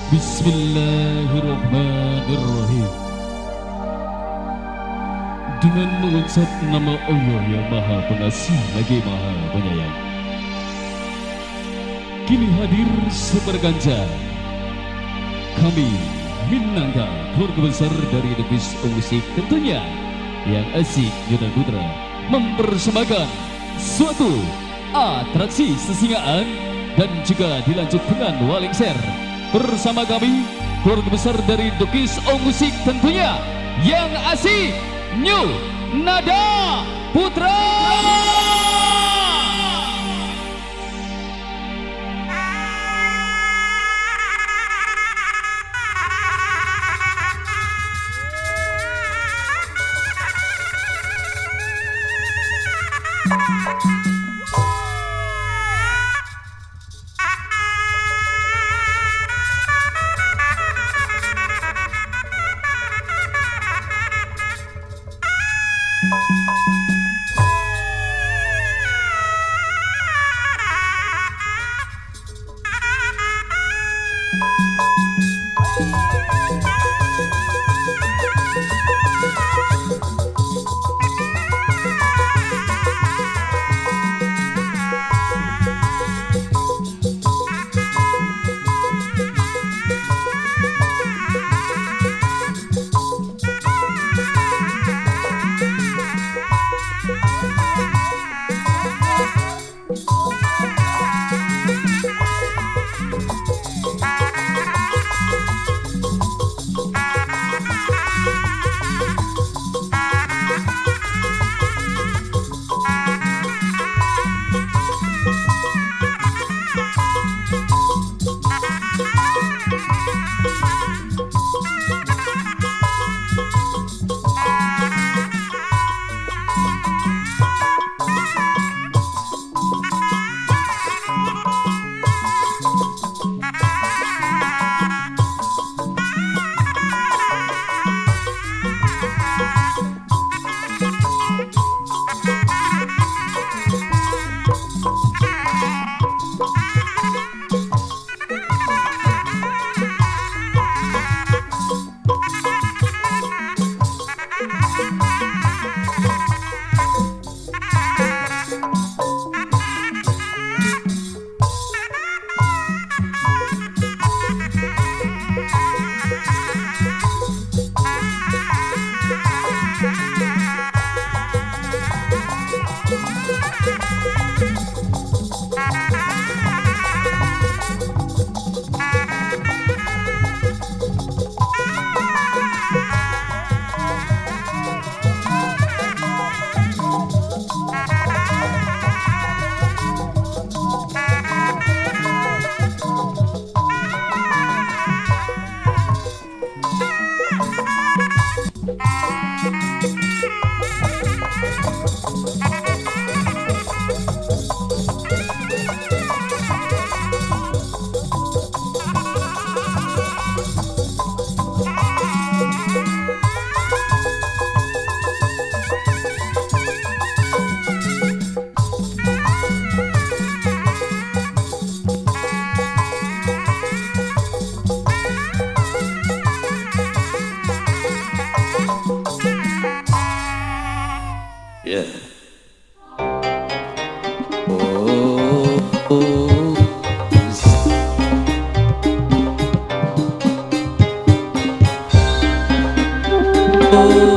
Bismillahirrahmanirrahim. Dengan mengucap nama Allah yang Maha Pengasih lagi Maha Penyayang. Kini hadir seberganja kami Minangka, keluarga besar dari The Best Musik tentunya yang asik Yuda Putra mempersembahkan suatu atraksi sesingaan dan juga dilanjut dengan walengser bersama kami keluarga besar dari The Best Musik tentunya yang asik New Nada Putra. Yeah. Oh, oh. Oh.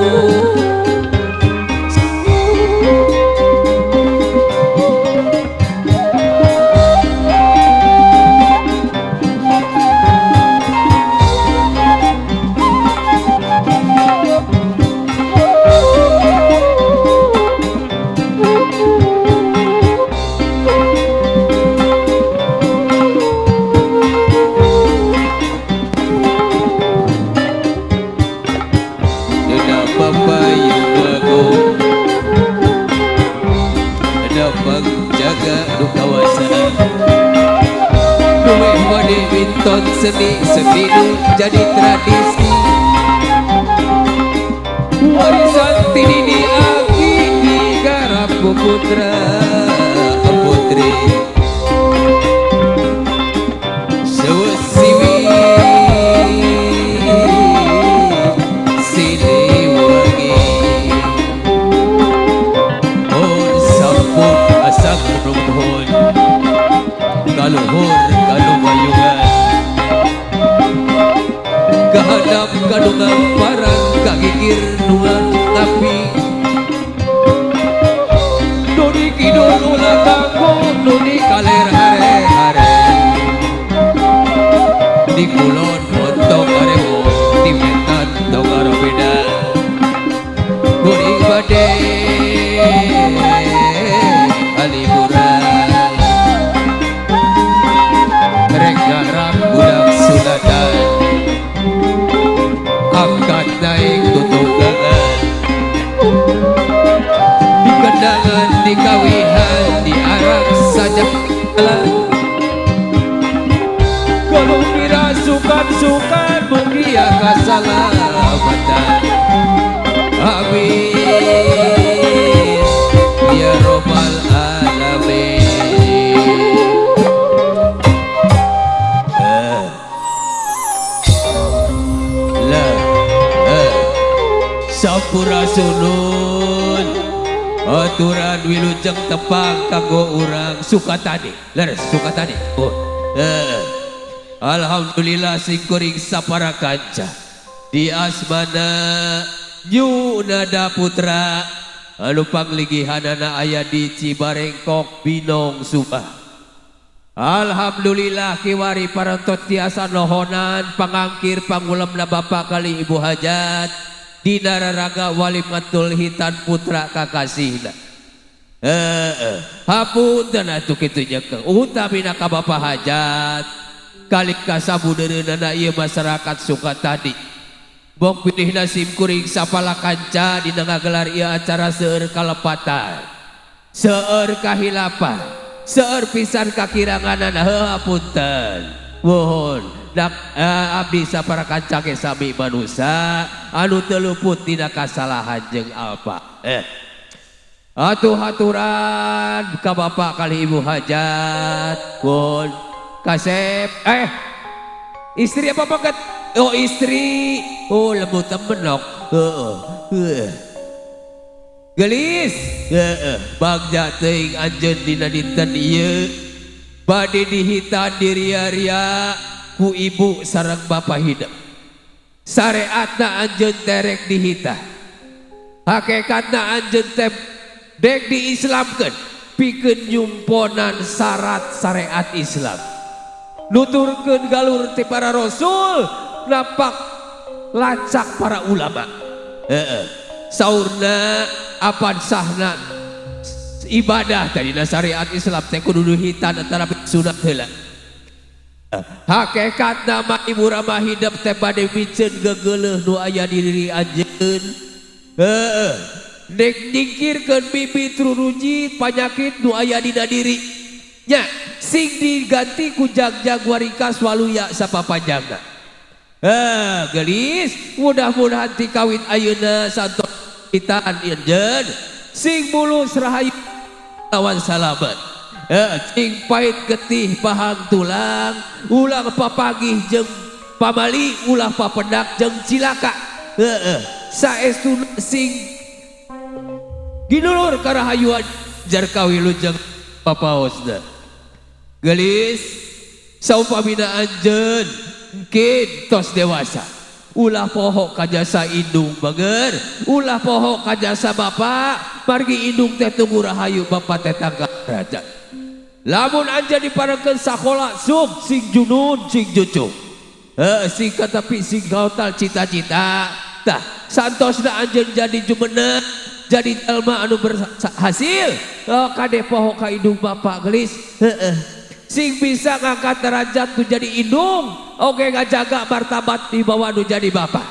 Binton seni-seni jadi tradisi warisan tini aki digarap putra putri. Sewesiwi. Di kulon bonto karewo, di wetan tong beda. Kuring bade liburan, rek garap budak sunatan, angkat naik tutugangan, di kendangan, di kawihan, di arak saja. Kalau dirasukan-sukan mugia kasalamatan. Amin ya robbal alamin. Eh. Lah, eh. Sampurasunun, aturan wilujeng tepang kanggo urang Sukatani. Leres Sukatani. Oh. Eh. Alhamdulillah singkuring sapara kanca di asmana New Nada Putra anu pangligihanana aya di Cibarengkok, Binong, Subang. Alhamdulillah kiwari parantos tiasa nohonan pangangkir pangulemna bapak kali ibu hajat dina raraga walimatul hitan putra kakasihna. Heeh, hapunten atuh kitu nya utamina ka bapak hajat kali kasabudereunana ieu masyarakat Sukatani. Bok pilihna sim kuring sapala kanca dina ngagelar ieu acara seueur kalepatan, seueur kahilapan, seueur pisan kakiranganana, heuh hapunten. Mohon dak abdi sapara kanca ge sami manusa anu teu luput dina kasalahan jeung apa. Atuh haturan ka bapak kali ibu hajat, pun kasep, istri apa banget? Oh istri, oh lembut temenok, heeh, heeh. Gelis, heeh, bagja teuing anjeun dina dinten ieu, bade dihitan diria-ria ku ibu sareng bapa hidup. Sareatna anjeun terek dihita, hakikatna anjeun teh dek diislamkeun pikeun nyumponan syarat syariat Islam, nuturkeun galur ti para rasul, napak lacak para ulama. Heeh, saurna apan sahna ibadah tadina syariat Islam teh kudu hitan antara sunat heula. Hakikatna mah ibu rama hidup teh bade miceun gegeuleuh nu aya di diri anjeun. Heeh, dek nyingkirkeun bibit ruruji panyakit nu aya dina diri nya, sing diganti ku jagjag waringkas waluya sapapanjangna. Gelis, mudah-mudahan ti kawin ayeuna santos hitan anjeun sing mulus rahayu lawan salamet. Cing pahit getih pahang tulang, ulah papagih jeung pamali, ulah papendak jeung cilaka. Heeh, saestuna sing ginulur karahayuan jar kawilujeng papaosna. Gelis, saumpamina anjeun engke tos dewasa, ulah poho kajasa indung bager, ulah poho kajasa bapak, margi indung teh tunggu rahayu bapak teh tangga derajat. Lamun anjeun diparengkeun sakola suk sing junun sing jucuk. Heuh, sing katapi sing gaotal cita-cita. Tah, santosna anjeun jadi jumeneng, jadi jelma anu berhasil. Oh, kade poho ka indung bapak gelis. Heeh. Sing bisa ngangkat derajat nu jadi indung, oge ngajaga martabat di bawah nu jadi bapak.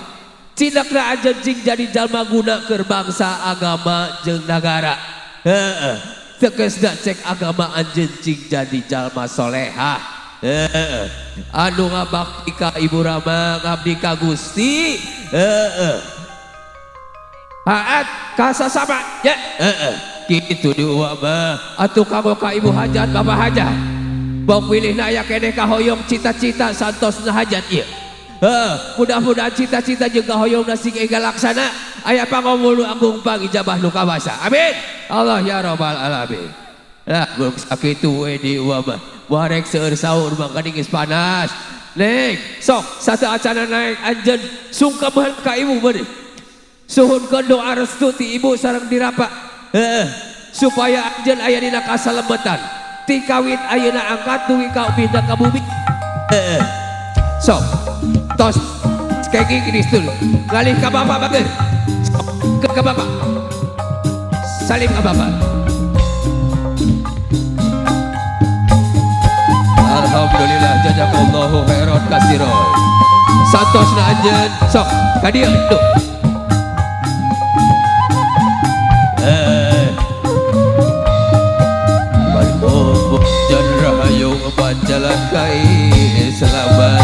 Cindakna anjeun cing jadi jalma guna keur bangsa, agama jeung nagara. Heeh. Tegesna cek agama anjeun cing jadi jalma solehah. Heeh. Anu ngabakti ka ibu rama, ngabdi ka Gusti. Heeh. Haat kasasama nya. Heeh. Kitu dua mah. Atuh kanggo ka ibu hajat, bapak hajat. Bok pilihna aya keneh kahoyong cita-cita santosna hajat ieu. Heeh, mudah-mudahan cita-cita jeung kahoyongna sing enggal laksana, aya pangomulu agung pangijabah nu kawasa. Amin. Allah ya robbal alamin. Lah geus sakitu we di uwa mah. Warek seueur saur mah geuning geus panas. Neng, sok satu acana naik anjeun sungkem heula ka ibu beureum. Suhunkeun doa restu ti ibu sareng dirapa. Heeh, supaya anjeun aya dina kasalemetan. Ti kawin ayeuna angkat dugi ka bina ka bumi. Heeh. Sok tos kenging ini dulu ngalih ka bapak bager ke bapak salim ke bapak. Alhamdulillah jazakallahu khairan katsiran. Satosna anjeun sok ka dieu tuh. Jan rahayu bajalan kai selamat.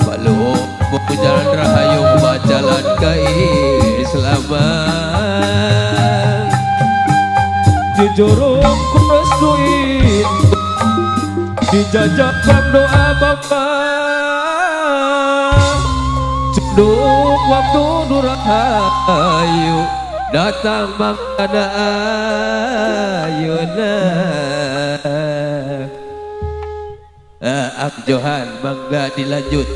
Balu jalan rahayu bajalan kai selamat. Dijorong ku restuin dijajah bab doa bapa. Ceduk waktu nurahayu datang mangkana ayeuna. Ak Johan mangga dilanjut.